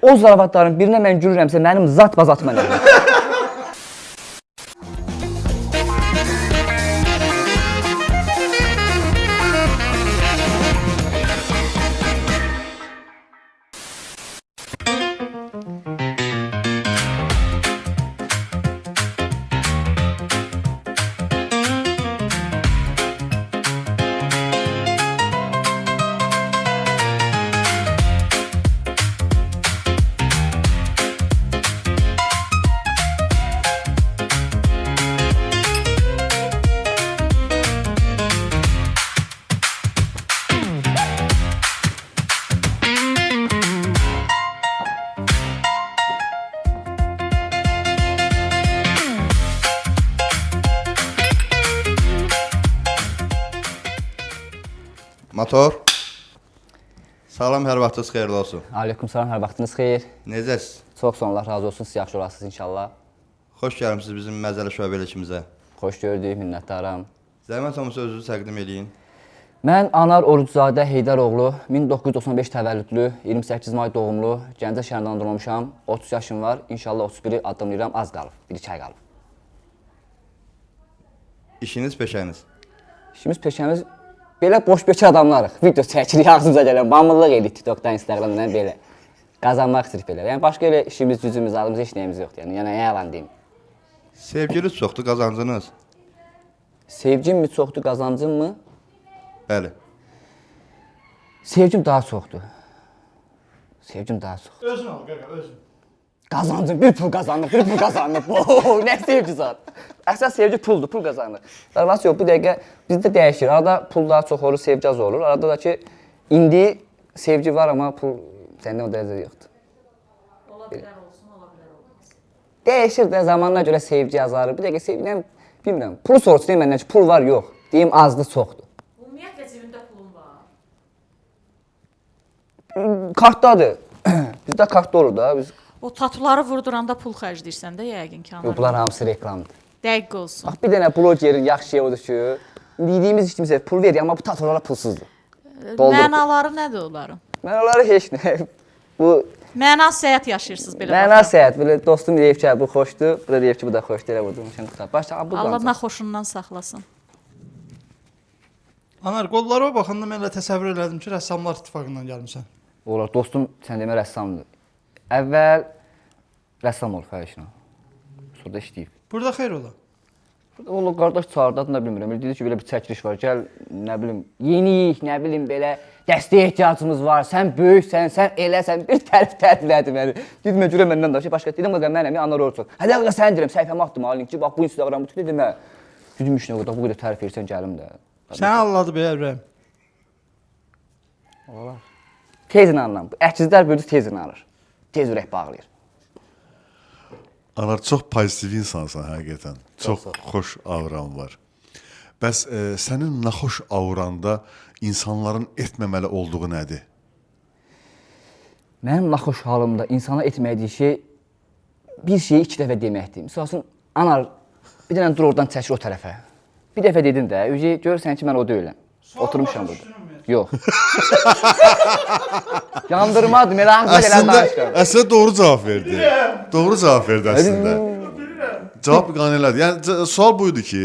O zarafatların birinə mən gülürəmsə, mənim zat bazatıma nə? Motor. Salam, hər vaxtınız xeyirli olsun. Aleyküm salam, hər vaxtınız xeyir. Necəsiz? Çox sağ olun, Allah razı olsun, siz yaxşı olasınız inşallah. Xoş gəlmisiniz bizim məzəli şöbə verilişimizə. Xoş gördük, minnətdaram. Zəhmət olmasa özünüzü təqdim eləyin. Mən Anar Oruczadə Heydəroğlu, 1995 təvəllüdlü, 28 may doğumlu, Gəncə şəhərində anadan olmuşam. 30 yaşım var. İnşallah 31-i addımlayıram, az qalıb, 1-2 ay qalıb. İşiniz, peşəniz. İşimiz, peşəmiz belə boş-bekar adamlarıq. Video çəkirik, ağzımıza gələn mamıllıq edirik TikTokdan, Instagramdan belə. Qazanmaq istəyirik belə. Yəni başqa elə işimiz, gücümüz, adımız heç nəyimiz yoxdur. Yəni nə yalan deyim. Sevginiz çoxdur, qazancınız. Sevgim mi çoxdur, qazancım mı? Bəli. Sevgim daha çoxdur. Sevgim daha çoxdur. Özün ol qaqa, özün. Qazancım, bir pul qazandım, bir pul qazandım. Oo, nə sevgi zat. Əsas sevgi puldur, pul qazanır. Darvası yox, bu dəqiqə bizdə dəyişir. Arada pul daha çox olur, sevgi az olur. Arada da ki, indi sevgi var, amma pul səndə o dərəcədə yoxdur. Ola bilər olsun, ola bilər olmasın. Dəyişir də zamanına görə sevgi azalır. Bir dəqiqə sevgi, nə bilmirəm. Pulu soruşsun deyim məndən ki, pul var, yox. Deyim azdır, çoxdur. Ümumiyyətlə cibində pulun var. Kartdadır. Bizdə kartda olur da. Biz O tatuları vurduranda pul xərcləyirsən də yəqin ki, yox, anar. bunlar hamısı reklamdır. Dəqiq olsun. Bax bir dənə blogerin yaxşı şey odur ki, yediyimiz içdiyimiz ev pul verir, amma bu tatulara pulsuzdur. Doldurub. Mənaları nədir onların? Mənaları heç nə. Bu Məna səyahət yaşayırsınız belə. məna baxıram. səyahət. Belə dostum deyib ki, bu xoşdur, bu da deyib ki, bu da xoşdur, elə vurdum. Qutar. Başla bu Allah ancaq. naxoşundan saxlasın. Anar, qollara baxanda mən elə təsəvvür elədim ki, rəssamlar ittifaqından gəlmisən. Olar, dostum sən demə rəssamdır. Əvvəl rəssam olub hər işinə. Sonra da işləyib. Burada xeyir ola. Oğlu qardaş çağırdı, adını da bilmirəm. Elə dedi ki, belə bir çəkiliş var, gəl, nə bilim, yeniyik, nə bilim, belə dəstəyə ehtiyacımız var, sən böyüksən, sən eləsən, bir tərif təriflədi məni. Dedim, görə məndən danışır, başqa dedim, qaqa mənəm, Anar Oruçov. Hə, qaqa sən deyirəm, səhifəmə atdım ha linki, bax bu Instagram bu dedim, hə. Dedim, işinə qədər bu qədər tərif edirsən, gəlim də. Səni alladı be ürəyim. Tez inanıram. Bu əkizlər böyüdü tez inanır. Tez ürək bağlayır. Anar, çox pozitiv insansan həqiqətən. Çox xoş auran var. Bəs sənin naxoş auranda insanların etməməli olduğu nədir? Mənim naxoş halımda insana etmədiyi şey bir şeyi iki dəfə deməkdir. Məsəl üçün, Anar, bir dənə dur oradan çəkil o tərəfə. Bir dəfə dedin də, ücə görürsən ki, mən o deyiləm. Oturmuşam başa burada. düşürəm. Yox. Yandırmadım, elə ağzına gələn Əslində, danışıram. əslində doğru cavab verdi. Doğru cavab verdi əslində. Cavab qane elədi. Yəni sual bu idi ki,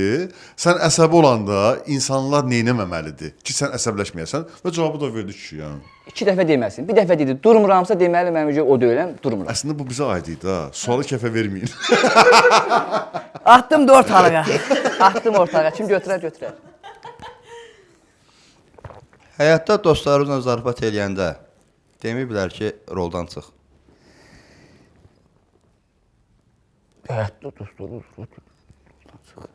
sən əsəbi olanda insanlar nə etməməlidir ki, sən əsəbləşməyəsən və cavabı da verdi ki, yəni. İki dəfə deməsin. Bir dəfə dedi, durmuramsa deməli mən ücə o deyiləm, durmuram. Əslində bu bizə aid idi ha. Sualı kəfə verməyin. Atdım da ortalığa. Atdım ortalığa. Kim götürər, götürər. Həyatda dostlarınızla zarafat eləyəndə deməyiblər ki, roldan çıx. Həyatda dostlar, çıx.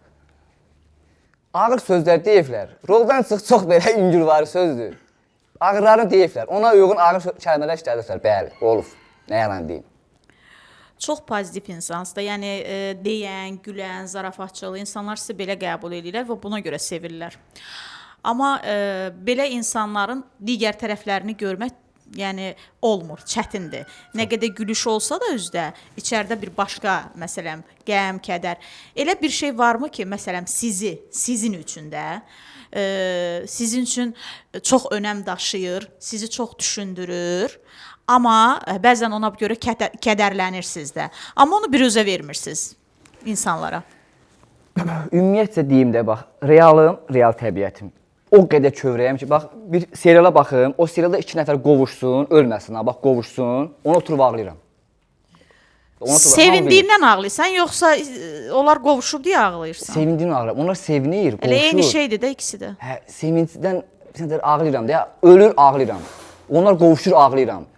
Ağır sözlər deyiblər. Roldan çıx çox belə yüngülvari sözdür. Ağırlarını deyiblər. Ona uyğun ağır kəlmələr işlədiblər. Bəli, olub. Nə yalan deyim. Çox pozitiv insansınız da. Yəni deyən, gülən, zarafatçıl insanlar sizi belə qəbul edirlər və buna görə sevirlər. Amma belə insanların digər tərəflərini görmək yəni olmur, çətindir. Nə qədər gülüş olsa da üzdə, içəridə bir başqa, məsələn, qəm, kədər. Elə bir şey varmı ki, məsələn, sizi, sizin üçün də, sizin üçün çox önəm daşıyır, sizi çox düşündürür. Amma bəzən ona görə kədərlənirsiniz də. Amma onu biruzə vermirsiniz insanlara. Ümumiyyətcə deyim də bax, realım, real təbiətim. O qədər kövrəyəm ki, bax bir seriala baxım, o serialda iki nəfər qovuşsun, ölməsin, ha, bax qovuşsun, onu oturub ağlayıram. Onu oturub- Sevindiyindən ağlayırsan, yoxsa onlar qovuşub deyə ağlayırsan? Sevindiyimdən ağlayıram. Onlar sevinir, qovuşur. Elə eyni şeydir də ikisi də. Hə, sevincdən bir dənə ağlayıram deyə ölür ağlayıram. Onlar qovuşur ağlayıram.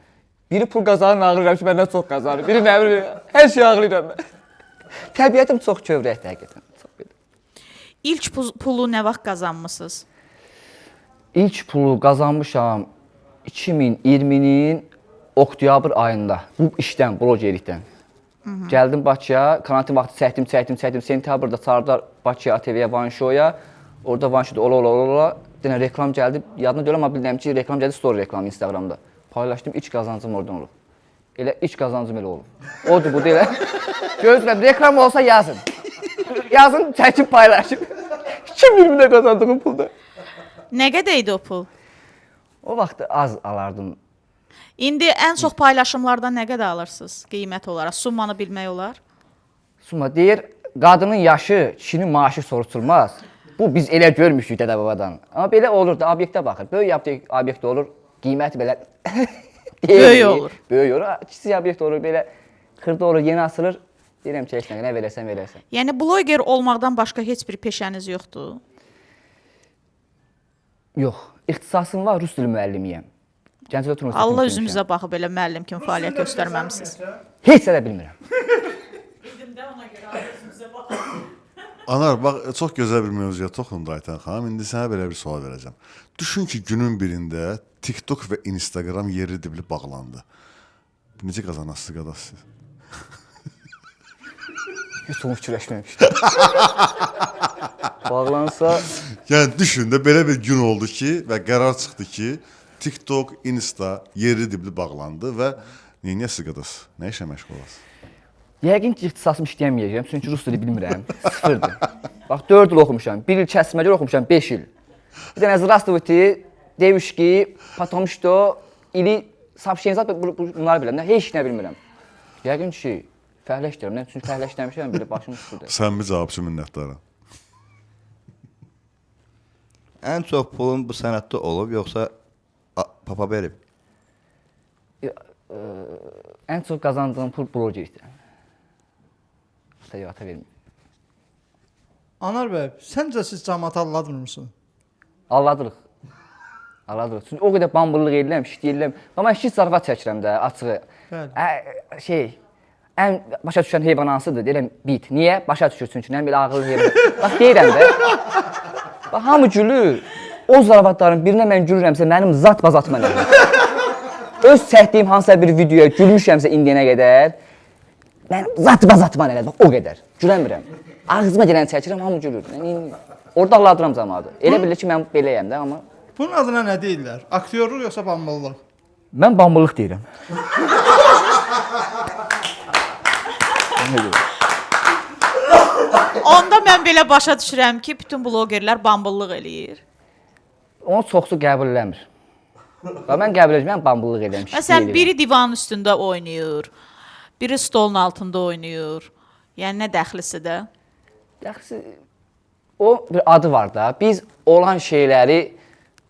Biri pul qazanır ağlayıram ki, məndən çox qazanır. Biri nə bilim, hər şey ağlayıram mən. Təbiətim çox kövrəkdir həqiqətən. Çox belə. İlk pulu nə vaxt qazanmısınız? İlk pulu qazanmışam 2020-nin oktyabr ayında. Bu işdən, blogerlikdən. Gəldim Bakıya, karantin vaxtı çəkdim, çəkdim, çəkdim. Sentyabrda çağırdılar Bakıya ATV-yə, One Show-ya. Orada One Show-da ola ola ola ola. Bir dənə reklam gəldi. Yadına deyiləm, amma bilirəm ki, reklam gəldi, story reklamı Instagramda. Paylaşdım, ilk qazancım oradan olub. Elə ilk qazancım elə olub. Odur, budur elə. Gözləm, reklam olsa yazın. Yazın, çəkib paylaşım. 2020-də qazandığım pulda. Nə qədər idi o pul? O vaxt az alardım. İndi ən çox paylaşımlardan nə qədər alırsınız qiymət olaraq? Summanı bilmək olar? Summa deyir, qadının yaşı, kişinin maaşı soruşulmaz. Bu biz elə görmüşük dədə-babadan. Amma belə olur da, obyektə baxır. Böyük obyekt olur, qiyməti belə Böyük olur. Böyük olur. Kiçik obyekt olur, belə xırda olur, yeni asılır. Deyirəm ki, heç nə, nə verəsən, verəsən. Yəni bloger olmaqdan başqa heç bir peşəniz yoxdur? Yox, ixtisasım var, rus dili müəllimiyəm. Gəncə Dövlət Universitetini Allah bitirmişəm. üzümüzə baxıb elə müəllim kimi fəaliyyət göstərməmisiniz. Heç nə də bilmirəm. Dedim də ona görə Allah üzümüzə baxıb. Anar, bax çox gözəl bir mövzuya toxundu Aytan xanım. İndi sənə belə bir sual verəcəm. Düşün ki, günün birində TikTok və Instagram yerli dibli bağlandı. Necə qazanasınız qardaş siz? Heç onu fikirləşməmişdim. Bağlansa Yəni düşün də belə bir gün oldu ki və qərar çıxdı ki, TikTok, Insta yerli dibli bağlandı və neyniyəsiz qardaş? Nə işlə məşğul olasınız? Yəqin ki, ixtisasım işləyəməyəcəm, çünki rus dili bilmirəm. Sıfırdır. Bax 4 il oxumuşam, 1 il kəsmə görə oxumuşam, 5 il. Bir dənə здравствуйте, девушки, потому что ili сообщение zat bunları bilirəm. Heç nə bilmirəm. Yəqin ki, fəhlə işləyirəm. Nə üçün fəhlə işləmişəm, belə başım sıxıldı. Səmimi cavab üçün minnətdaram. Ən çox pulun bu sənətdə olub yoxsa papa verib? Ən çox qazandığım pul blogerlikdir. Ata yox, ata vermir. Anar bəy, səncə siz cəmaatı aldatmırsınız? Aldadırıq. Aldadırıq. Çünki o qədər bambıllıq edirəm, işləyirəm. Amma mən şiş zarafat çəkirəm də açığı. Bəli. Ən başa düşən heyvan hansıdır? Deyirəm bit. Niyə? Başa düşür çünki nə belə ağıllı heyvan. Bax deyirəm də. Bax hamı gülür. O zarafatların birinə mən gülürəmsə mənim zat bazatıma nə? Öz çəkdiyim hansısa bir videoya gülmüşəmsə indiyənə qədər mənim zat bazatıma nə? Bax o qədər. Güləmirəm. Ağzıma gələni çəkirəm, hamı gülür. Mən? Orada aldadıram cəmaatı. Elə bilir ki, mən beləyəm də, amma Bunun adına nə deyirlər? Aktyorluq yoxsa bambıllıq? Mən bambıllıq deyirəm. Onda mən belə başa düşürəm ki, bütün blogerlər bambıllıq eləyir. Onu çoxsu qəbul eləmir. Bax mən qəbul edirəm, mən bambıllıq eləyirəm. Məsələn, biri divanın üstündə oynayır, biri stolun altında oynayır. Yəni nə dəxlisi də? Dəxlisi o bir adı var da. Biz olan şeyləri,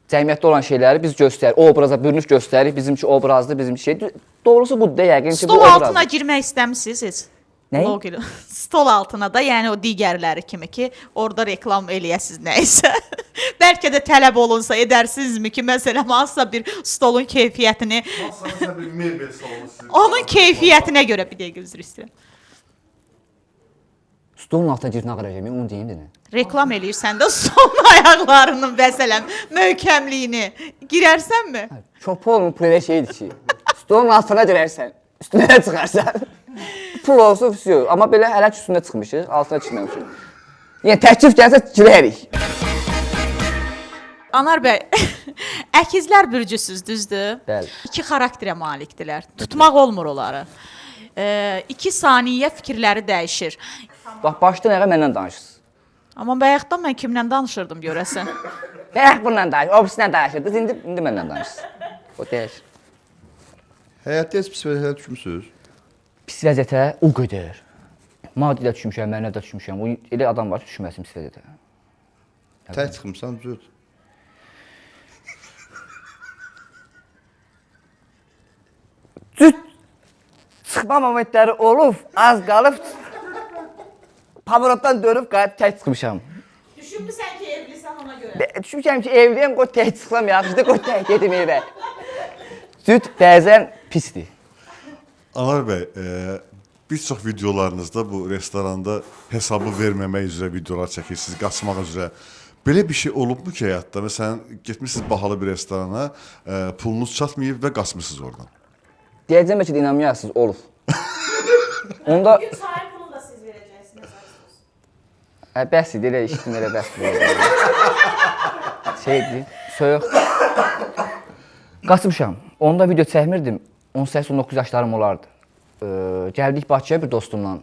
cəmiyyətdə olan şeyləri biz göstəririk. O obraza bürünüş göstəririk. Bizimki obrazdır, bizimki şey. Doğrusu budur da yəqin ki, bu Stol obrazdır. altına girmək istəmisiniz heç? Nəyi? Bloger. Stol altına da, yəni o digərləri kimi ki, orada reklam eləyəsiz nə isə. Bəlkə də tələb olunsa edərsinizmi ki, məsələn, hansısa bir stolun keyfiyyətini, bir mebel salonu sizin. onun keyfiyyətinə görə bir dəqiqə üzr istəyirəm. Stolun altına girib nə qarayacağam, onu deyim də nə. Reklam eləyirsən də stolun ayaqlarının məsələn möhkəmliyini girərsənmi? Çöpü olun pul elə şeydir ki, stolun altına girərsən, üstünə də çıxarsan. Pul olsa vəsiyo, amma belə hələ ki üstünə çıxmışıq, altına çıxmamışıq. Yəni təklif gəlsə girərik. Anar bəy, əkizlər bürcüsüz, düzdür? Bəli. İki xarakterə malikdirlər. Tutmaq olmur onları. 2 saniyə fikirləri dəyişir. Bax başdan ayağa məndən danışırsınız. Amma bayaqdan mən kimlə danışırdım görəsən? Bayaq bununla danış, o birisindən danışırdınız, indi məndən danışırsınız. O dəyişir. Həyatda heç pis vəziyyətə düşmüsünüz? Pis vəziyyətə o qədər. Maddi də düşmüşəm, mənəvi də düşmüşəm. O elə adam var ki, düşməsin pis vəziyyətə. Tək çıxmısan cüt. Cüt çıxma momentləri olub, az qalıb pavorotdan dönüb qayıt tək çıxmışam. Düşünmüsən ki, evlisən ona görə. Düşünmüşəm ki, evliyəm, qoy tək çıxsam yaxşıdır, qoy tək gedim evə. Cüt bəzən pisdir. Anar bəy, bir çox videolarınızda bu restoranda hesabı verməmək üzrə videolar çəkirsiniz, qaçmaq üzrə. Belə bir şey olubmu ki həyatda? Məsələn, getmisiniz bahalı bir restorana, pulunuz çatmayıb və qaçmısınız oradan. Deyəcəm bəlkə də inanmayasınız, olub. Onda Bugün çayın pulunu da siz verəcəksiniz. Hə, bəs idi, elə içdim, elə bəs idi. Şeydi, soyuq. Qaçmışam. Onda video çəkmirdim. 18-19 yaşlarım olardı. Gəldik Bakıya bir dostumla.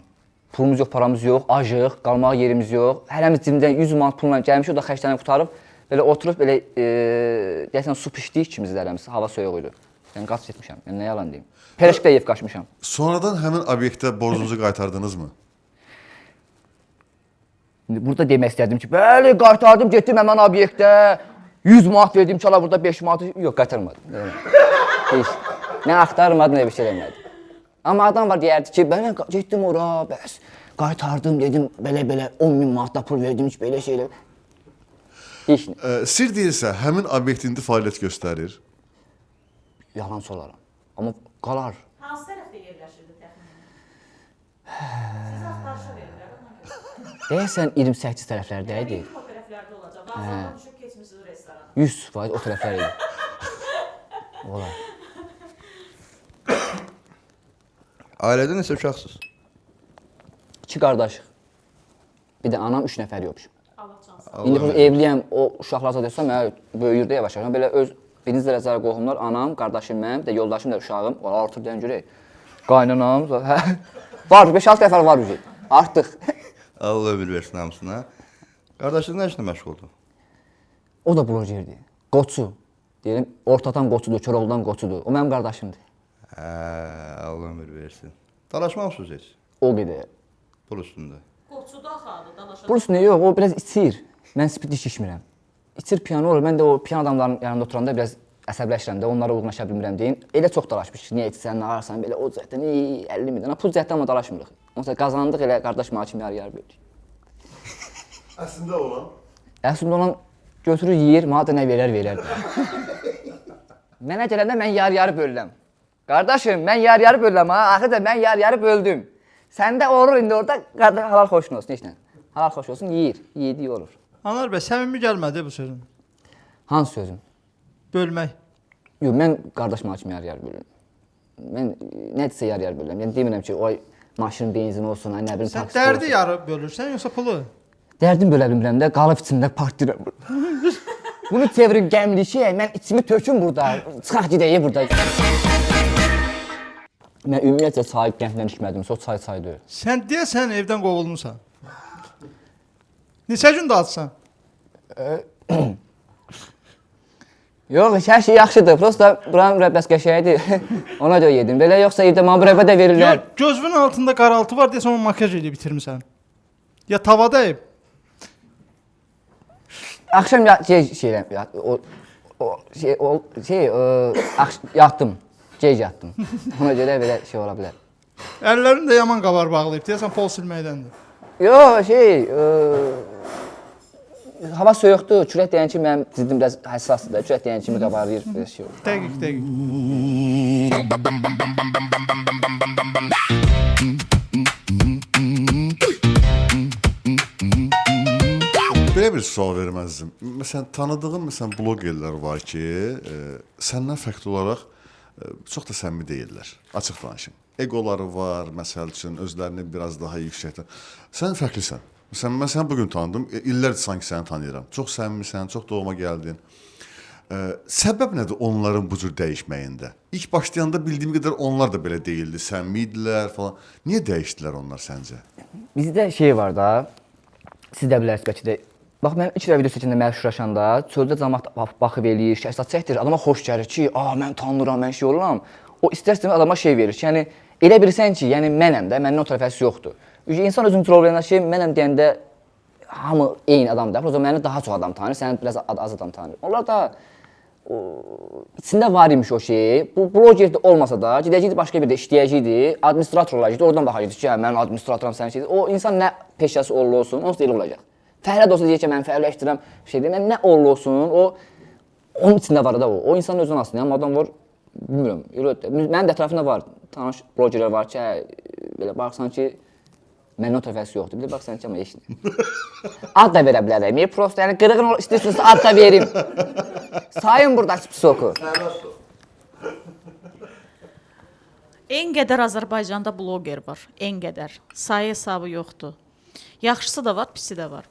Pulumuz yox, paramız yox, acıq, qalmağa yerimiz yox. Hələmiz cibimizdən 100 manat pulla gəlmişik, o da xərclənib qurtarıb. Belə oturub belə deyəsən su pişdik ikimiz də hələmiz, hava soyuq idi. Yəni qaçıb getmişəm. Yəni nə yalan deyim. Pereşk də yeyib qaçmışam. Sonradan həmin obyektə borcunuzu qaytardınızmı? İndi burada demək istərdim ki, bəli, qaytardım, getdim həmin obyektə. 100 manat verdim ki, ala burada 5 manat. Yox, qaytarmadım. Heç. Nə axtarmadım, nə bir şey eləmədim. Amma adam var deyərdi ki, mən getdim ora, bəs qaytardım, dedim, belə-belə 10 min manat da pul verdim, heç belə şey elə. Heç nə. Sir deyilsə, həmin obyekt indi fəaliyyət göstərir. Yalan solaram. Amma qalar. Hansı tərəfdə yerləşirdi təxminən? Siz axtarışa verirlər ona görə. Deyəsən 28 tərəflərdə idi. O tərəflərdə olacaq. Vağzaldan düşüb keçmisiniz restorana. 100% o tərəflər idi. Olar. Ailədə neçə uşaqsınız? 2 qardaşıq. Bir də anam 3 nəfər yoxmuş. Allah can sağ. İndi bu evliyəm, o uşaqlar zad etsə mənə böyüyür də yavaş yavaş. Belə öz birinci dərəcəli qohumlar, anam, qardaşım mənim, də yoldaşım da uşağım, onlar artır deyən görək. Qaynanam, hə. Var, 5-6 nəfər var ucu. Artıq. Allah ömür versin hamısına. Qardaşın nə işlə məşğuldur? O da blogerdir. Qoçu. Deyirəm, ortadan qoçudur, Koroğludan qoçudur. O mənim qardaşımdır. Hə, Allah ömür versin. Dalaşmamısınız heç O qədər. pul üstündə. Qoçu da axadı, dalaşa. Pul üstündə yox, o biraz içir. Mən sprit iç içmirəm. İçir piano olur. Mən də o piano adamların yanında oturanda biraz əsəbləşirəm də, onlara uyğunlaşa bilmirəm deyin. Elə çox dalaşmışıq. Niyə içsən, nə ararsan, belə o cəhətdən 50 min. Pul cəhətdən amma dalaşmırıq. Onsa qazandıq elə qardaş maaşı kimi yarı-yarı böldük. Əslində olan Əslində olan götürür, yeyir, mənə da nə verər, verər. Mənə gələndə mən yarı-yarı bölürəm. Qardaşım, mən yarı-yarı bölürəm ha. Axı da mən yarı-yarı böldüm. Səndə olur indi orada qardaş halal xoşun olsun heç nə. Halal xoş olsun, yeyir. Yediyi olur. Anar bəy, səmimi gəlmədi bu sözün. Hansı sözüm? Bölmək. Yox, mən qardaş maaşımı yarı-yarı bölürəm. Mən nə desə yarı-yarı bölürəm. Yəni demirəm ki, oy maşının benzini olsun, ay nə bilim Sən taksi dərdi olsun. yarı bölürsən yoxsa pulu? Dərdim bölə bilmirəm də, qalıb içimdə partlayıram. Bunu çevirin qəmli şey, mən içimi töküm burada. Çıxaq gedək burada. Mən ümumiyyətcə çay qənddən içmədim, o çay çay deyil. Sən deyəsən evdən qovulmusan. Neçə gündür acsan? Yox, hər şey yaxşıdır. Prosta buranın mürəbbəsi qəşəngdir. Ona görə yedim. Belə yoxsa evdə mənə mürəbbə də verirlər. Yox, gözünün altında qaraltı var deyəsən onu makyaj eləyib bitirmisən. Ya tavada əyib. Axşam ya şey şeyləm, ya, o o şey o şey yatdım. Gec yatdım. Ona görə belə şey ola bilər. Əllərin də yaman qabar bağlayıb. Deyəsən pol silməkdəndir. Yox, şey, hava soyuqdur. Külək deyən ki, mənim cildim biraz həssasdır da. Külək deyən kimi qabarıyır, belə şey olur. Dəqiq, dəqiq. Belə bir sual verməzdim. Məsələn, tanıdığım məsələn blogerlər var ki, səndən fərqli olaraq çox da səmimi deyillər. Açıq danışım. Egoları var, məsəl üçün özlərini biraz daha yüksəkdə. Sən fərqlisən. Məsələn, mən səni bu gün tanıdım. İllərdir sanki səni tanıyıram. Çox səmimisən, çox doğma gəldin. Səbəb nədir onların bu cür dəyişməyində? İlk başlayanda bildiyim qədər onlar da belə deyildi, səmimi idilər falan. Niyə dəyişdilər onlar səncə? Bizdə şey var da, siz də bilərsiniz bəlkə də. Bax, mənim ilk dəfə video çəkəndə məşhurlaşanda çöldə camaat baxıb eləyir, şəhzad çəkdir, adama xoş gəlir ki, a mən tanınıram, mən şey oluram. O istər-istəməz adama şey verir ki, yəni elə bilirsən ki, yəni mənəm də, məndən o tərəfəsi yoxdur. Çünki insan özünü trolləyəndə şey, mənəm deyəndə hamı eyni adamdır. O zaman məni daha çox adam tanıyır, səni biraz az adam tanıyır. Onlar da o, içində var imiş o şey. Bu bloger də olmasa da gedəcəkdi başqa bir də işləyəcəkdi, administrator olacaqdı. Oradan baxacaqdı ki, hə, mən administratoram, sən şeydir. O insan nə peşəsi olursa olsun, onsuz da elə olacaq. Fəhlə də olsa deyir ki, mən fəhləşdirəm, şey deyir, nə olursa olsun, o onun içində var da o. O insanın özünün aslında. Amma adam var, bilmirəm. Elə mənim də ətrafımda var. Tanış blogerlər var ki, hə, belə baxsan ki, məndən o tərəfəsi yoxdur. Bir də baxsan ki, amma heç nə. Ad da verə bilərəm. Prosta yəni qırığın istəyirsinizsə ad da verim. Sayın burada spisoku. En qədər Azərbaycanda bloger var. En qədər. Sayı hesabı yoxdur. Yaxşısı da var, pisi də var.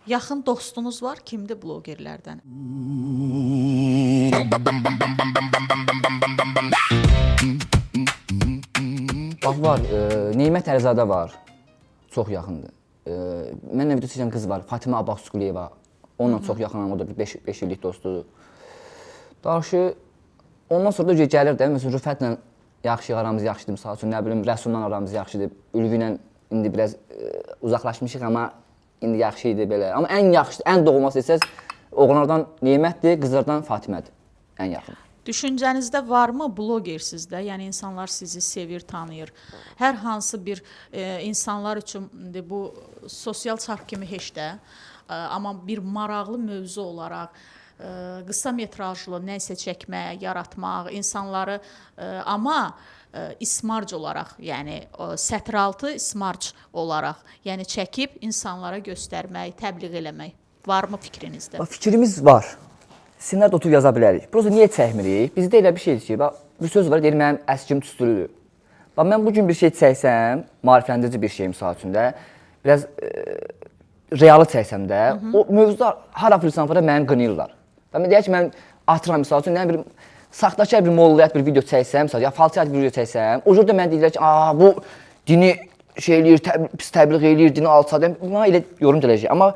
Yaxın dostunuz var, kimdir blogerlərdən? Bax var, Neymət Əlizadə var. Çox yaxındır. Mənlə video çəkən qız var, Fatimə Abbasquliyeva. Onunla çox yaxınam, o da bir 5 illik dostudur. Daşı ondan sonra da gəlir də, məsələn Rüfətlə yaxşı aramız yaxşıdır, məsəl üçün nə bilim Rəsulla aramız yaxşıdır. Ülvi ilə indi biraz uzaqlaşmışıq amma indi yaxşı idi belə. Amma ən yaxşı, ən doğması desəz oğlanlardan Nemətdir, qızlardan Fatimədir. Ən yaxın. Düşüncənizdə varmı blogersiz də? Yəni insanlar sizi sevir, tanıyır. Hər hansı bir insanlar üçün indi bu sosial çarx kimi heç də, amma bir maraqlı mövzu olaraq qısa metrajlı nə isə çəkmək, yaratmaq, insanları amma ismarc olaraq, yəni sətiraltı ismarc olaraq, yəni çəkib insanlara göstərmək, təbliğ eləmək varmı fikrinizdə? Bax, fikrimiz var. Ssenari oturub yaza bilərik. Prosta niyə çəkmirik? Bizdə elə bir şeydir ki, bax, bir söz var, deyir mənim əskim tüstülüdür. Bax, mən bu gün bir şey çəksəm, maarifləndirici bir şey misal üçün də, biraz realı çəksəm də, o mövzuda hara fırsan fıra məni qınayırlar. Bax, mən deyək ki, mən atıram misal üçün, nə bilim, saxtakar bir mollayat bir video çəksəm, misal, ya falçayat bir video çəksəm, o cür də mənə deyirlər ki, "A, bu dini şey eləyir, pis təbliğ eləyir, dini alçaldır." Mənə elə yorum gələcək. Amma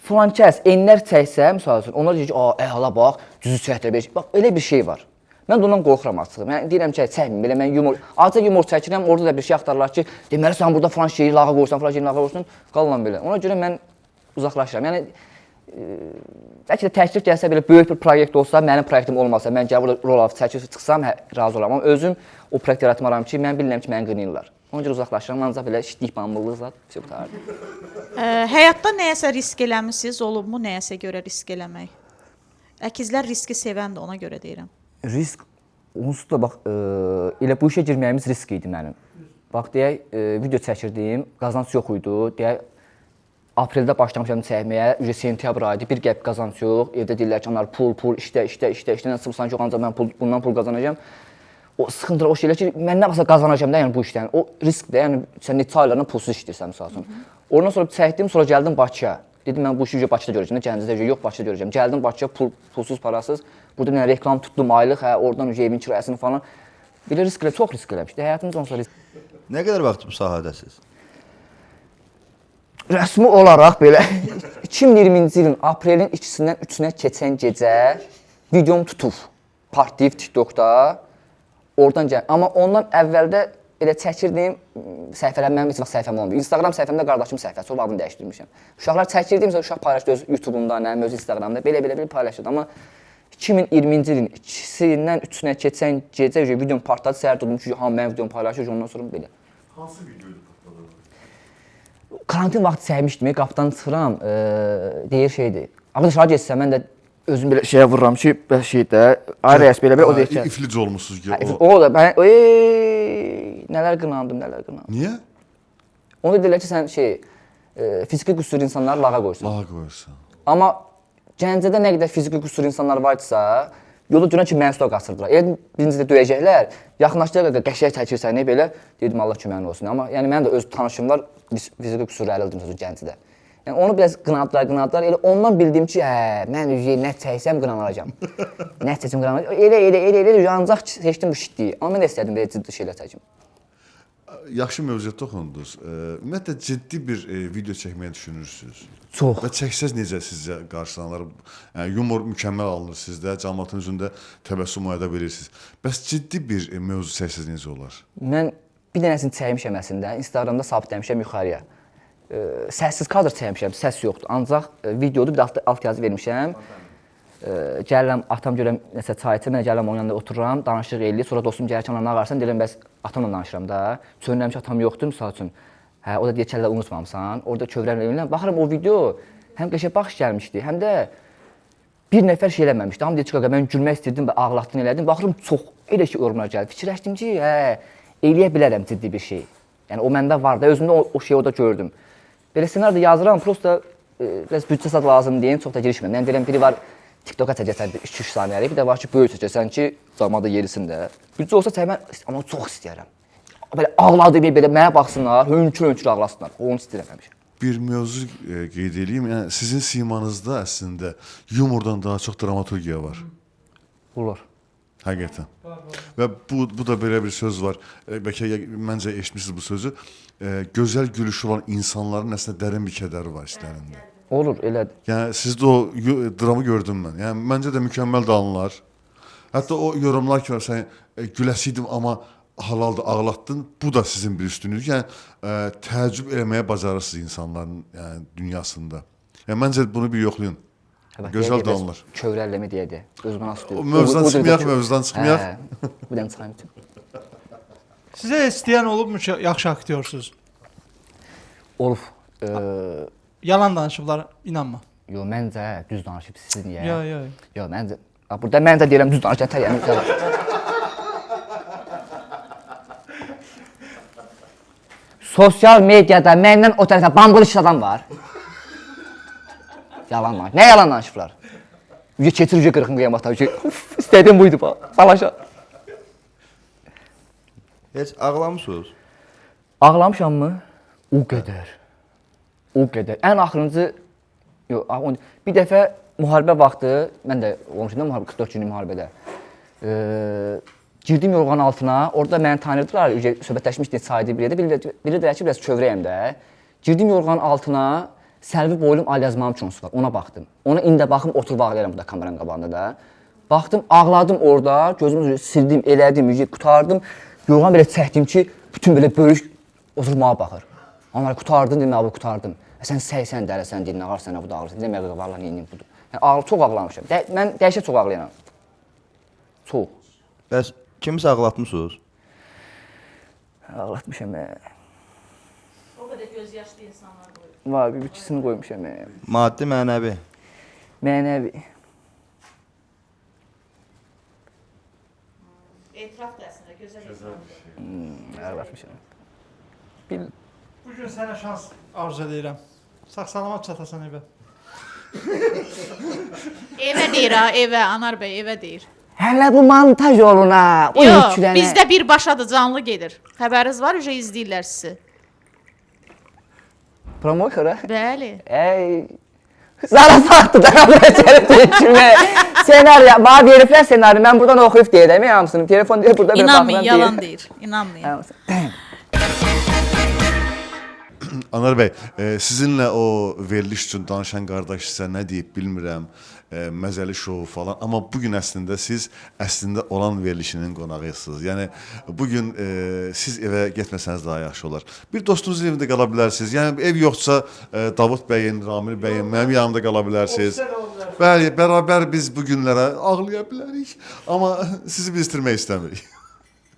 filan kəs enlər çəksə, misal üçün, onlar deyir ki, "A, əla bax, düzü çəkdir." Bax, elə bir şey var. Mən də ondan qorxuram açığı. Mən deyirəm ki, çəkməyim, belə mən yumor, azca yumor çəkirəm, orada da bir şey axtarırlar ki, deməli sən burada filan şeyi lağa qoyursan, filan şeyi lağa qoyursan, qalıram belə. Ona görə mən uzaqlaşıram. Yəni bəlkə də təklif gəlsə belə böyük bir proyekt olsa, mənim proyektim olmasa, mən gəlib burada rol alıb çəkib çıxsam, hə, razı olaram. Amma özüm o proyekt yaratmaram ki, mən bilirəm ki, məni qınayırlar. Ona görə uzaqlaşıram, ancaq belə şitlik, bambıllıq zat, vəsə qurtardı. Həyatda nəyəsə risk eləmisiniz, olubmu nəyəsə görə risk eləmək? Əkizlər riski sevəndir, ona görə deyirəm. Risk onsuz da bax, elə bu işə girməyimiz risk idi mənim. Bax deyək, video çəkirdim, qazanc yox idi. Deyək, apreldə başlamışam çəkməyə, ücə sentyabr ayıdır, bir qəpik qazanc yox. Evdə deyirlər ki, onlar pul, pul, işlə, işlə, işlə, işlə, çıxmısan ki, ancaq mən bundan pul qazanacağam. O sıxıntılar, o şeylər ki, mən nə vaxtsa qazanacağam da, yəni bu işdən. O riskdir, yəni sən neçə aylarına pulsuz işləyirsən misal üçün. Ondan sonra çəkdim, sonra gəldim Bakıya. Dedim mən bu işi Bakıda görəcəm, Gəncədə yox, Bakıda görəcəm. Gəldim Bakıya pul, pulsuz, parasız. Burada bir dənə reklam tutdum aylıq, hə, oradan evin kirayəsini falan. Belə risk elə, çox risk eləmişdi. Həyatımız onsuz risk. Nə qədər vaxt bu sahədəsiz? Rəsmi olaraq belə 2020-ci ilin aprelin 2-sindən 3-ünə keçən gecə videom tutub. Partlayıb TikTokda. Oradan gəl. Amma ondan əvvəldə elə çəkirdim, səhifələr mənim heç vaxt səhifəm olmur. Instagram səhifəmdə qardaşım səhifəsi, o adını dəyişdirmişəm. Uşaqlar çəkirdim, məsələn, uşaq paylaşdı öz YouTube-unda, nə bilim, öz Instagramda, belə paylaşırdı. Amma 2020-ci ilin 2-sindən 3-ünə keçən gecə videom partladı, səhər durdum ki, ha mənim videom paylaşır, ondan sonra belə. Hansı videoydu patladı? Karantin vaxtı çəkmişdim, qapıdan çıxıram, deyir şeydir. Arkadaş, hara getsən, mən də özüm belə şeyə vururam ki, belə şeydə, ay rəis belə belə, o deyir ki, İflic olmusunuz ki, o. o da mən, nələr qınandım, nələr qınandım. Niyə? Onu deyirlər ki, sən şey, fiziki qüsurlu insanları lağa qoyursan. Lağa qoyursan. Amma Gəncədə nə qədər fiziki qüsurlu insanlar var idisə, yolda görən ki, məni suda qaçırdılar. Elə birinci də döyəcəklər, yaxınlaşdılar, qəşəng çəkirsən, nə belə, dedim Allah köməyin olsun. Amma yəni mənim də öz tanışım var, fiziki qüsurlu əlildir məsələn Gəncədə. Yəni onu biraz qınadılar, Elə ondan bildim ki, hə, mən nə çəksəm qınanacağam. Nə çəksəm qınanacağam. Elə ancaq seçdim bu şitliyi. Amma mən də istədim belə ciddi şeylər çəkim. Yaxşı mövzuya toxundunuz. Ümumiyyətlə ciddi bir video çəkməyi düşünürsünüz? Çox. Və çəksəz necə sizcə qarşılanır? Yəni yumor mükəmməl alınır sizdə, cəmaatın üzündə təbəssüm oyada bilirsiniz. Bəs ciddi bir mövzu çəksəz necə olar? Mən bir dənəsini çəkmişəm əslində. Instagramda sabitləmişəm yuxarıya. Səssiz kadr çəkmişəm, səs yoxdur. Ancaq videodur, bir də alt yazı vermişəm. Gəlirəm, atam görürəm nəsə çay içir, mən də gəlirəm onun yanında otururam, danışıq eləyir. Sonra dostum gəlir ki, ana nə varsan, deyirəm bəs atamla danışıram da. Çönürəm ki, atam yoxdur misal üçün. Hə, o da deyir ki, hələ unutmamısan. Orada kövrəmlə eləyirəm. Baxıram o video həm qəşəng baxış gəlmişdi, həm də bir nəfər şey eləməmişdi. Hamı deyir ki, qaqa mən gülmək istirdim və ağlatdın elədin. Baxıram çox elə ki yorumlar gəldi. Fikirləşdim ki, hə, eləyə bilərəm ciddi bir şey. Yəni o məndə var da, özümdə o şeyi orada gördüm. Belə ssenari də yazıram, prosta biraz büdcə zad lazım deyən çox da girişmirəm. Yəni deyirəm biri var TikToka çəkəsən 2-3 saniyəlik, bir də var ki, böyük çəkəsən ki, zamanda yerisin də. Büdcə olsa çəkmən, amma çox istəyirəm. Belə ağladım, belə mənə baxsınlar, hönkür-hönkür ağlasınlar. Onu istəyirəm həmişə. Bir mövzu qeyd eləyim. Yəni sizin simanızda əslində yumordan daha çox dramaturgiya var. Olur. Həqiqətən. Və bu da belə bir söz var. Bəlkə məncə eşitmisiniz bu sözü. Gözəl gülüşü olan insanların əslində dərin bir kədəri var içlərində. Olur, elədir. Yəni sizdə o dramı gördüm mən. Yəni məncə də mükəmməl də alınlar. Hətta o yorumlar ki, sən güləsiydim amma halaldır, ağlatdın. Bu da sizin bir üstünlüyünüz. Yəni təəccüb eləməyə bacarırsınız insanların yəni dünyasında. Yəni məncə bunu bir yoxlayın. Gözəl də alınır. Kövrəlləmə deyədi. Özümə nasıl deyir. O mövzudan çıxmayaq, mövzudan çıxmayaq. Hə, bu dənə çıxayım bütün. Sizə heç deyən olubmu ki, yaxşı aktyorsuz? Olub. Yalan danışıblar, inanma. Yo, məncə düz danışıb siz niyə? Yo, yo. Yo, məncə burada məncə deyirəm düz danışır, tər yəni. Sosial mediada məndən o tərəfə bambıl iş adam var. Yalan danış. Nə yalan danışıblar? Ücə keçir, ücə qırxın qiyamətə. Ücə, istədiyim buydu bax. Balaşa. Heç ağlamısınız? Ağlamışam mı? O qədər. O qədər. Ən axırıncı yox, bir dəfə müharibə vaxtı, mən də olmuşum da müharibə 44 günlük müharibədə. Girdim yorğanın altına, orada məni tanıyırdılar, söhbətləşmişdik çayda bir yerdə, bilirdilər ki, biraz kövrəyəm də. Girdim yorğanın altına, Səlvi boylum Alyazmanın çonusu var, ona baxdım. Ona indi də baxım, oturub ağlayıram burada kameranın qabağında da. Baxdım, ağladım orada, gözümü sildim, elədim, qurtardım. Yorğan belə çəkdim ki, bütün belə böyük oturub mənə baxır. Amma qurtardım, dedim, abi qurtardım. Sən səysən, dələsən, deyir, nə var sənə bu da ağırsan. Dedim, vallah neynim budur. Yəni, çox ağlamışam. Mən dəhşət çox ağlayanam. Çox. Bəs kimisə ağlatmısınız? Ağlatmışam. O qədər göz yaşlı insanlar qoyur. Var, bir ikisini qoymuşam. Maddi, mənəvi. Mənəvi. Etiraf da əslində gözəl insandır. Ağlatmışam. Bu gün sənə şans arzu edirəm. Sağ-salamat çatasan evə. Evə deyir ha, evə, Anar bəy evə deyir. Hələ bu montaj yoluna, o Yox, yüklənə. bizdə birbaşadır, canlı gedir. Xəbəriniz var, ücə izləyirlər sizi. Promotora? Bəli. Ey, zarafatdır da gəlib kimə. Senaryo, mənə veriblər senaryo, mən buradan oxuyub deyirəm hamısını. Telefon deyir, burada belə İnanmayın, baxıram yalan deyir. İnanmayın. Hamısı. Anar bəy, sizinlə o veriliş üçün danışan qardaş sizə nə deyib bilmirəm, məzəli şou falan, amma bu gün əslində siz əslində olan verilişinin qonağısınız. Yəni bu gün siz evə getməsəniz daha yaxşı olar. Bir dostunuzun evində qala bilərsiniz. Yəni ev yoxsa Davud bəyin, Ramil bəyin, mənim yanımda qala bilərsiniz. Bəli, bərabər biz bu günlərə ağlaya bilərik, amma sizi biz itirmək istəmirik.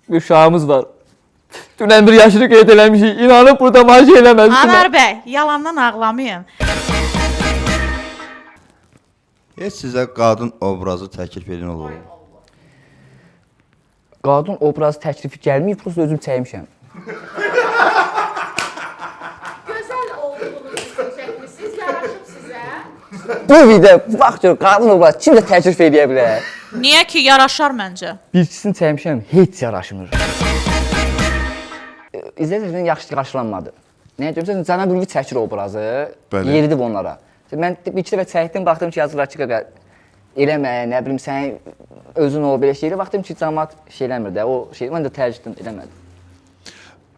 Bir uşağımız var. Dünən bir yaşını qeyd eləmişik. İnanıb burada maşın eləməmişdim. Anar bəy, yalandan ağlamayın. Heç sizə qadın obrazı təklif edən olub? Qadın obrazı təklifi gəlməyib, prosta özüm çəkmişəm. Gözəl olduğunuz üçün çəkmisiniz, yaraşıb sizə. Bu video, bax gör, qadın obrazı kim də təklif eləyə bilər? Niyə ki, yaraşar məncə. Bir ikisini çəkmişəm, heç yaraşmır. İzləyicilər yaxşı qarşılanmadı. Nəyə görə? Məsələn, Cənab Ülvi çəkir obrazı, yeridib onlara. Mən bir iki dəfə çəkdim, baxdım ki, yazırlar ki, qaqa, eləmə, nə bilim, sən özün ol, belə şeylər. Baxdım ki, camaat şey eləmir də, o şey, mən də tərcih etdim, eləmədim.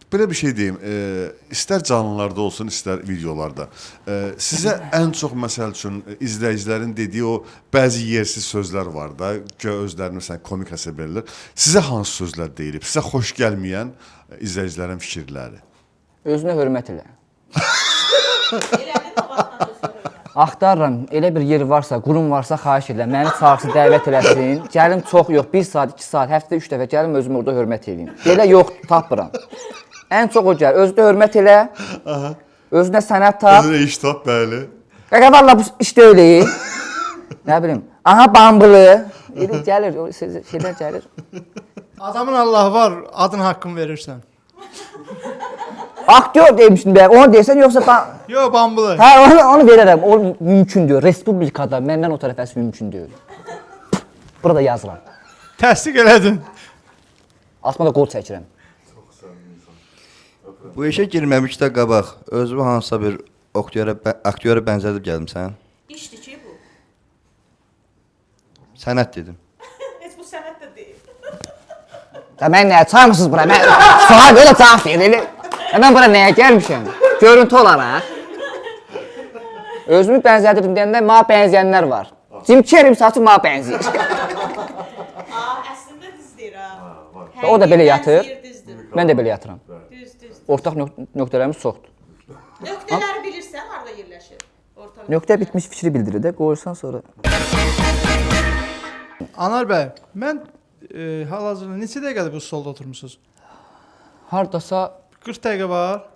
Belə bir şey deyim, istər canlılarda olsun, istər videolarda. Sizə ən çox məsəl üçün izləyicilərin dediyi o bəzi yersiz sözlər var da, güya özlərini məsələn komik hesab edirlər. Sizə hansı sözlər deyilib? Sizə xoş gəlməyən izləyicilərin fikirləri. Özünə hörmət elə. Elədin o vaxtdan özünə hörmət. Axtarıram, elə bir yer varsa, qurum varsa xahiş edirəm, məni çağırsın, dəvət eləsin. Gəlim çox yox, 1 saat, 2 saat, həftədə 3 dəfə gəlim özümü orada hörmət eləyim. Belə yox, tapmıram. Ən çox o gəlir. Özünə hörmət elə. Özünə sənət tap. Özünə iş tap, bəli. Qaqa valla bu iş deyil. Nə bilim. Aha bambılı. Elə gəlir, o şeylər gəlir. Adamın Allahı var, adın haqqını verirsən. Aktyor demişdim bəyəm. Onu desən yoxsa Yo, bambılı. Hə, onu verərəm. O mümkün deyil. Respublikada məndən o tərəfəsi mümkün deyil. Burada yazıram. Təsdiq elədin. Altıma da qol çəkirəm. Bu işə girməmişdə qabaq özümü hansısa bir aktyora bənzədib gəlmisən? İşdir ki bu. Sənət dedim. Heç bu sənət də deyil. Ya mən nəyə çağırmısınız bura? Mən sual belə cavab verir. Elə. Ya mən bura nəyə gəlmişəm? Görüntü olaraq. Özümü bənzədirdim deyəndə mənə bənzəyənlər var. Jim Carrey misal üçün mənə bənzəyir. Aa, əslində düz deyir ha. O da belə yatır. Bənzəyir, düzdür. Mən də belə yatıram. Düz, düz. Ortaq nöqtələrimiz çoxdur. Nöqtələri bilirsən harda yerləşir? Ortaq Nöqtə bitmiş fikri bildirir də, qoyursan sonra. Anar bəy, mən hal-hazırda neçə dəqiqədir bu stolda oturmusunuz? Hardasa 40 dəqiqə var.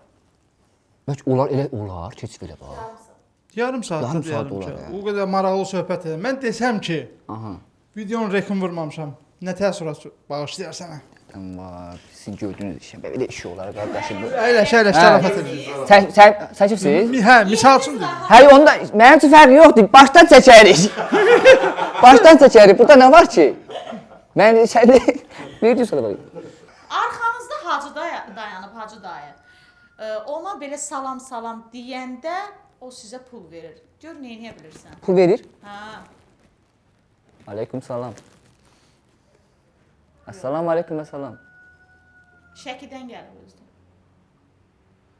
bəlkə olar elə olar, keç belə bax. Yarım saat. Yarım saat olar, hə. O qədər maraqlı söhbət edir. Mən desəm ki, Aha. videonun rekum vurmamışam. Nə təəssürat bağışlayar sənə? Var, sizin gördüyünüz işə belə iş olar qardaşım. Əyləş, əyləş, zarafat edir. Sən çəkibsiz? Hə, misal üçün dedim. Həy onda mənim üçün fərqi yoxdur. Başdan çəkərik. Başdan çəkərik. Burada nə var ki? Mən sən bir düz sonra bax. Arxanızda Hacı dayı dayanıb, Hacı dayı. Ona belə salam salam deyəndə o sizə pul verir. Gör nə edə bilirsən. Pul verir. Hə. Aleyküm salam. Assalamu aleyküm və salam. Şəkidən gəlir özü.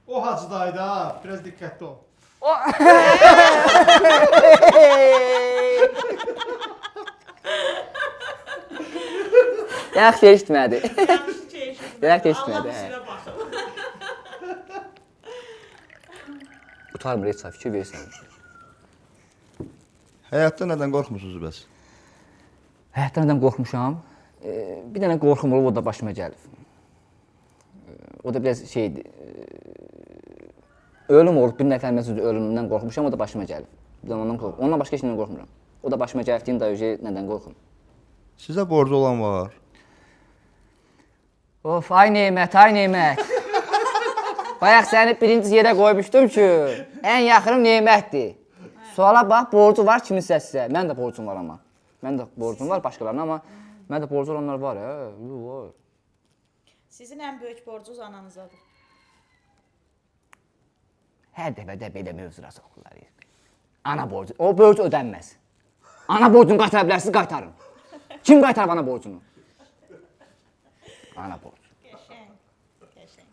O Hacı dayı da, biraz diqqətli ol. Yaxşı eşitmədi. Yaxşı ki, eşitmədi. Yaxşı eşitmədi, Allah hə. sizə baxın. Utarmır heç fikir verirsən. Həyatda nədən qorxmusunuz bəs? Həyatda nədən qorxmuşam? Bir dənə qorxum olub, o da başıma gəlib. O da biraz şeydir. Ölüm olub, bir nəfər məsələn ölümündən qorxmuşam, o da başıma gəlib. Bir dənə ondan qorxuram. Ondan başqa heç nədən qorxmuram. O da başıma gəlib deyim da nədən qorxum. Sizə borcu olan var. Of, ay Nemət, ay Nemət. Bayaq səni birinci yerə qoymuşdum ki, ən yaxınım Nemətdir. Suala bax, borcu var kiminsə sizə. Mən də borcum var amma. Mən də borcum var başqalarına, amma mən də borcu olanlar var, hə, var. Sizin ən böyük borcunuz ananızadır. Hər dəfə də belə mövzular soxurlar. Ana borcu, o borc ödənməz. Ana borcunu qaytara bilərsiniz, qaytarın. Kim qaytarıb ana borcunu? Ana borcu. Qəşəng. Qəşəng.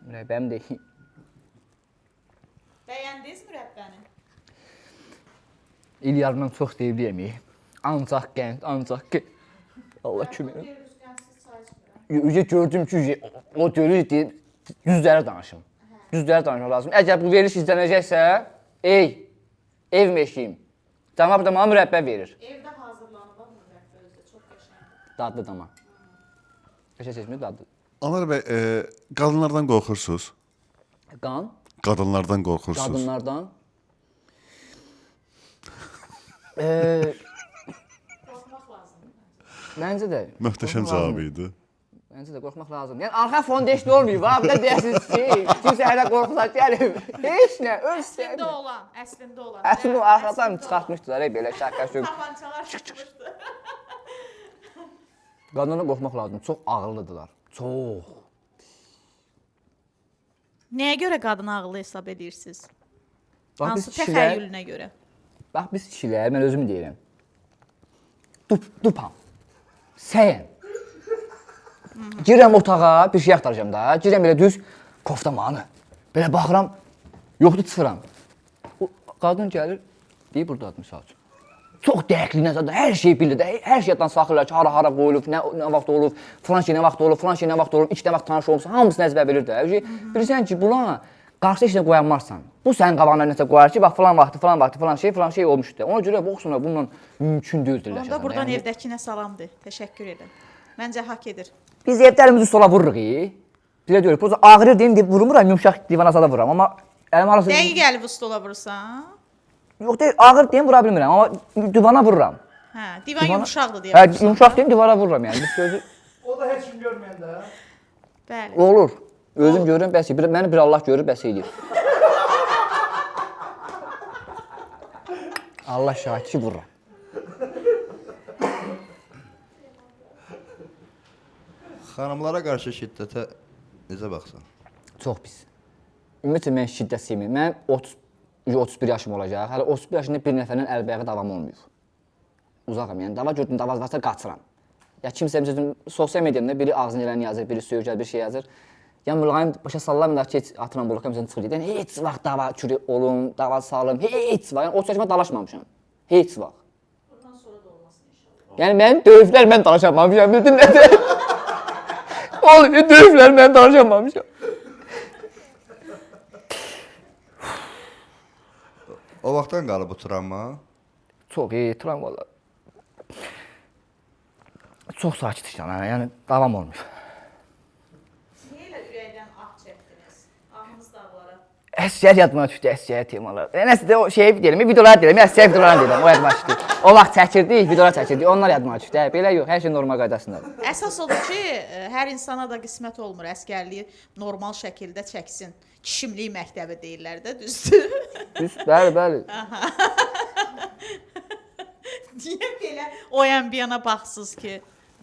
Mürəbbəm deyil. Bəyəndiniz mürəbbəni? İl yarımdan çox deyib deyəməyik. Ancaq qənd, ancaq ki. Allah kömək. Görürüz, qəndsiz çay içmirəm. Ücə gördüm ki, o görür deyib düzləri danışım. Düzləri danışmaq lazım. Əgər bu veriliş izlənəcəksə, ey, ev meşiyim. Cavab da mənə mürəbbə verir. Evdə hazırlanıb ha mürəbbə özü də çox qəşəngdir. Dadlı dama. Qəşəng seçmir, dadlı. Anar bəy, qadınlardan qorxursunuz? Qan, Qadınlardan qorxursunuz? qadınlardan. Qorxmaq lazımdır. Məncə də. Möhtəşəm qorxmaq cavab lazımdır. idi. Məncə də qorxmaq lazımdır. Yəni arxa fonda heç nə olmayıb ha. Bir də deyəsiniz ki, kimsə hələ qorxusa gəlib. Heç nə, öz Əslində olan, əslində olan. Əslində o arxadan çıxartmışdılar belə şaqqa şuq. Tapançalar çıxmışdı. Qadınlardan qorxmaq lazımdır. Çox ağıllıdırlar. Çox. Nəyə görə qadını ağıllı hesab edirsiniz? Bax biz Hansı kişilər, təxəyyülünə görə? bax biz kişilər, mən özüm deyirəm. Dupam. Səyəm. Girirəm otağa, bir şey axtaracağam da. Girirəm belə düz koftamanı. Belə baxıram, yoxdur çıxıram. O qadın gəlir, deyir burdadır misal üçün. Çox dəqiqliklə zaten hər şeyi bilir də, hər şeydən saxlayırlar ki, hara hara qoyulub, nə vaxt olub, filan şey nə vaxt olub, filan şey nə vaxt olub, ilk nə vaxt tanış olmusan, hamısını əzbər bilir də. Bilirsən ki, buna qarşı heç nə qoyanmazsan. Bu sənin qabağına nəsə qoyar ki, bax filan vaxtı, filan vaxtı, filan şey, filan şey olmuşdu. Ona görə bu oxsuna bununla mümkün deyildir. Onda buradan evdəkinə salam de. Təşəkkür edirəm. Məncə haqq edir. Biz evdə əlimizi sola vururuq. Bizə deyirik, prosta ağrır deyim deyib vurmuram, yumşaq divana sada vururam, amma əlim arası Dəqiq əli bu stola vurursan. Yox deyil, ağır deyim vura bilmirəm, amma divana vururam. Hə, divan yumşaqdır deyə. Hə, vurursan. yumşaq deyim divara vururam yəni. Bir sözü O da heç kim görməyəndə. Bəli. olur. Özüm görürəm, bəs bir, məni bir Allah görür, bəs eləyir. Allah şahid ki vururam. Xanımlara qarşı şiddətə necə baxsan? Çox pis. Ümumiyyətlə mən şiddət sevmirəm. Mənim 30 31 yaşım olacaq. Hələ 31 yaşında bir nəfərlə əlbəyağı davam olmayıb. Uzağam, yəni dava gördüm, dava varsa qaçıram. Ya kimsə məsəl üçün sosial mediamda biri ağzını eləni yazır, biri söyür, bir şey yazır. Ya mülayim başa sallamırlar ki, heç atıram bloka məsələn çıxır. Yəni heç vaxt dava kürü olum, dava salım, heç vaxt. Yəni 30 yaşıma dalaşmamışam. Heç vaxt. Bundan sonra da olmasın inşallah. Yəni mənim döyüblər, mən dalaşamamışam, bildin nədir? Oğlum, döyüblər, mən dalaşamamışam. O vaxtdan qalıb bu travma. Çox iyi travmalar. Çox sakit işləm, yəni davam olmuyor. Niyə elə ürəkdən ah çəkdiniz? Ahınız dağlara. Əsgər yadıma düşdü, əsgər temalar. Nəsə də o şey deyirəm, videolar deyirəm, əsgər videolarını deyirəm, o yadıma düşdü. O vaxt çəkirdik, videolar çəkirdik, onlar yadıma düşdü. Hə, belə yox, hər şey normal qaydasındadır. Əsas odur ki, hər insana da qismət olmur əsgərliyi normal şəkildə çəksin. Kişimlik məktəbi deyirlər də, düzdür? Düz, bəli, bəli. Niyə belə o yan bir yana baxsız ki?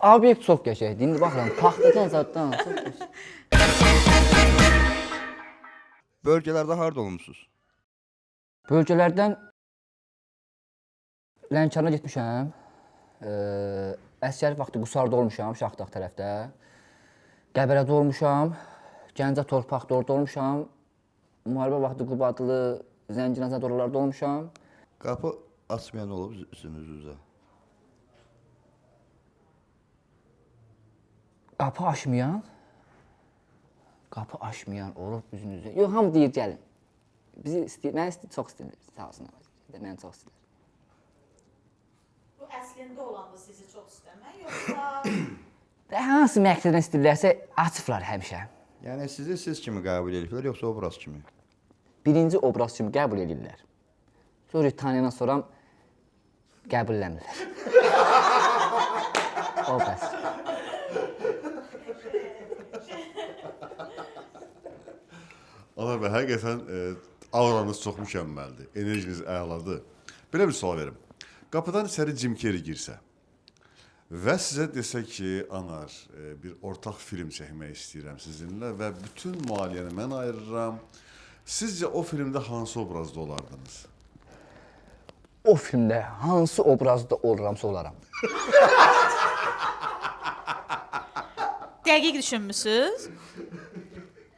Obyekt çox qəşəngdir. İndi baxıram, taxtadan zaddan çox qəşəng. Bölgələrdə harda olmusunuz? Bölgələrdən Lənkərana getmişəm. Əsgərlik vaxtı Qusarda olmuşam, Şaxdağ tərəfdə. Qəbələdə olmuşam. Gəncə torpaqda orada olmuşam. Müharibə vaxtı Qubadlı, Zəngilan oralarda olmuşam. Qapı açmayan olub üzünüz üzə. Qapı açmayan, qapı açmayan olub üzünüzə. Yox, hamı deyir gəlin. Bizi istəyir, məni istəyir, çox istəyirlər. Sağ olsunlar. Məni çox istəyirlər. Bu əslində olanda sizi çox istəmək, yoxsa Və hansı məqsədlə istəyirlərsə açıblar həmişə. Yəni sizi siz kimi qəbul ediblər yoxsa obraz kimi? Birinci obraz kimi qəbul edirlər. Sonra tanıyandan sonra qəbulləmirlər. Obraz. Anar bəy, həqiqətən auranız çox mükəmməldir. Enerjiniz əladır. Belə bir sual verim. Qapıdan içəri Jim Carrey girsə və sizə desə ki, Anar, bir ortaq film çəkmək istəyirəm sizinlə və bütün maliyyəni mən ayırıram. Sizcə o filmdə hansı obrazda olardınız? O filmdə hansı obrazda oluramsa olaram. Dəqiq düşünmüsüz?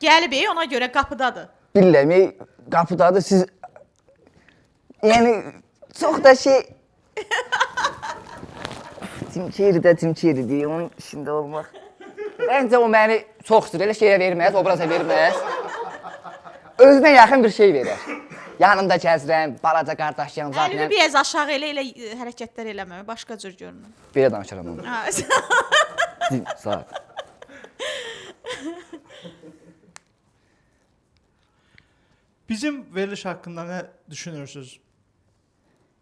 Gəlib, ona görə qapıdadır. Bilirəm, qapıdadır siz. Yəni çox da şey Jim Carrey də Jim Carreydir, onun işində olmaq. Məncə o məni çox istəyir, elə şeyə verməz, obraza verməz. Özünə yaxın bir şey verər. Yanında gəzirəm, balaca qardaşıyam Əlini zaten. biraz aşağı elə elə hərəkətlər eləmə, başqa cür görünür. Belə danışıram onu. Ha, Saat. Bizim veriliş haqqında nə düşünürsüz?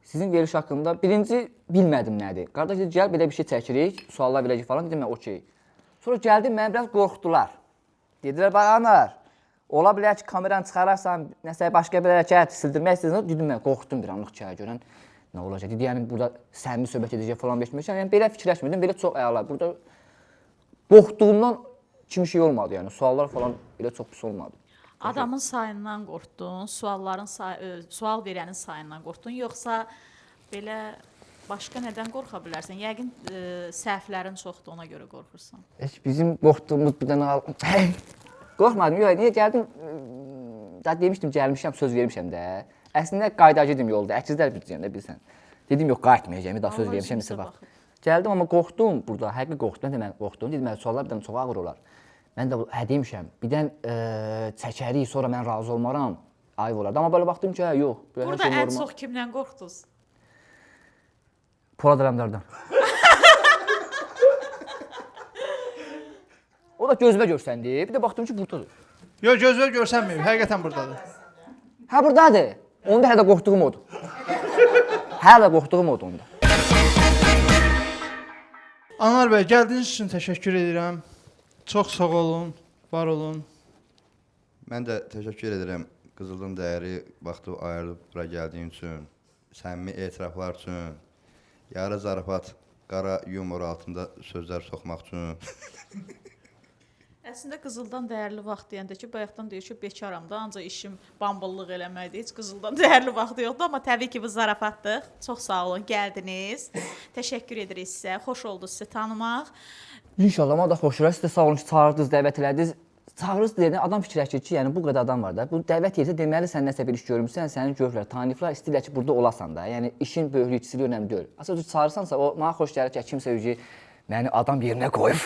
Sizin veriliş haqqında birinci bilmədim nədir. Qardaş dedi, gəl belə bir şey çəkirik, suallar verəcək falan. Dedim mən okey. Sonra gəldim, məni biraz qorxdular. Dedilər, bax Anar, ola bilər ki, kameranı çıxararsan, nəsə başqa bir hərəkət sildirmək istəyirsən. Dedim mən qorxdum bir anlıq ki, görən nə olacaq. Dedi, yəni burada səmimi söhbət edəcək falan beşmişəm. Yəni belə fikirləşmirdim, belə çox əla. Burada qorxduğumdan kimi şey olmadı yəni. Suallar falan elə çox pis olmadı. Adamın sayından qorxdun, sualların say sual verənin sayından qorxdun, yoxsa belə Başqa nədən qorxa bilərsən? Yəqin səhvlərin çoxdur, ona görə qorxursan. Heç bizim qorxduğumuz bir dənə al. Qorxmadım. Yox, niyə gəldim? Da demişdim, gəlmişəm, söz vermişəm də. Əslində qayıdacaqdım yolda. Əkizlər biləcəm də bilsən. Dedim yox, qayıtmayacağam. Bir daha söz Allah vermişəm üzünüzə neçə vaxt. baxıb. Gəldim amma qorxdum burada. Həqiqi qorxdum. Mən də mən qorxdum. Dedim, mən suallar bir dənə çox ağır olar. Mən də hə demişəm. Bir dən çəkərik, sonra mən razı olmaram. Ayıb olardı. Amma belə baxdım ki, hə, yox. Belə hər Burada şey ən normal. çox kimdən qorxdunuz? Polad Ələmdardan. O da gözümə görsəndi. Bir də baxdım ki, burdadır. Yox, gözlə görsənməyib. Həqiqətən burdadır. Hə burdadır. Onda hələ də qorxduğum odur. Hələ də qorxduğum odur onda. Anar bəy, gəldiyiniz üçün təşəkkür edirəm. Çox sağ olun, var olun. Mən də təşəkkür edirəm Qızılın dəyəri vaxtı ayırıb bura gəldiyin üçün, səmimi etiraflar üçün, yarı zarafat, qara yumor altında sözlər soxmaq üçün. Əslində qızıldan dəyərli vaxt deyəndə ki, bayaqdan deyir ki, bekaram da, ancaq işim bambıllıq eləməkdir. Heç qızıldan dəyərli vaxtı yoxdur, amma təbii ki, bu zarafatdır. Çox sağ olun, gəldiniz. Təşəkkür edirik sizə. Xoş oldu sizi tanımaq. İnşallah mənə da xoş gəlir. Siz də sağ olun ki, çağırdınız, dəvət elədiniz. Çağırırsınız deyəndə adam fikirləşir ki, yəni bu qədər adam var da. Bu dəvət edirsə deməli sən nəsə bir iş görmüsən, səni görürlər, tanıyıblar, istəyirlər ki, burada olasan da. Yəni işin böyüklüyü, kiçikliyi önəmli deyil. Əsas çağırsansa o mənə xoş gəlir ki, kimsə ki, məni adam yerinə qoyub.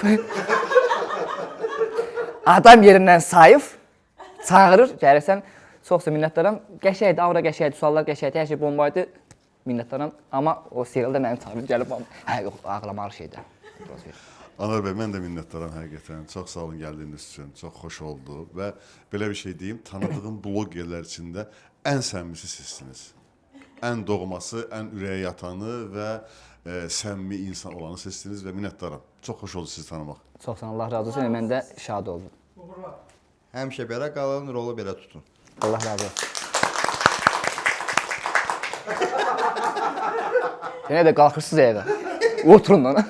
Adam yerindən sayıb çağırır, gəlirsən. Çoxsa minnətdaram. Qəşəngdir, aura qəşəngdir, suallar qəşəngdir, hər şey bombaydı. Minnətdaram. Amma o serialda mənim çağırıb gəlib, hə yox, ağlamalı şeydir. Biraz ver. Anar bəy, mən də minnətdaram həqiqətən. Çox sağ olun gəldiyiniz üçün. Çox xoş oldu və belə bir şey deyim, tanıdığım blogerlər içində ən səmimisi sizsiniz. Ən doğması, ən ürəyə yatanı və səmimi insan olanı sizsiniz və minnətdaram. Çox xoş oldu sizi tanımaq. Çox sağ olun, Allah razı olsun. Mən də şad oldum. Həmişə belə qalın, rolu belə tutun. Allah razı olsun. Yenə də qalxırsınız ayağa. Oturun lan.